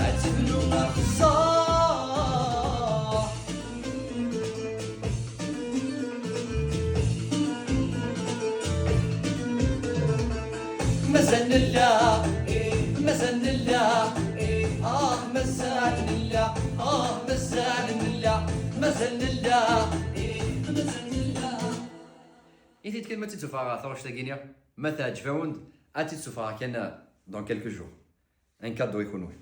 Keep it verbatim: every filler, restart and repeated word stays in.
Ad tebnu axeṣṣar. Mazal nella, mazal nella, ah, mazal nella, ah, mazal nella, mazal nella, mazal nella. I tidet kan ma tt-id-sufɣeɣ ɣer taɣect-agi-nni, ma teɛǧeb-awen-d, ad tt-id-sufɣeɣ kan dans quelques jours. Un cadeau i kunwi.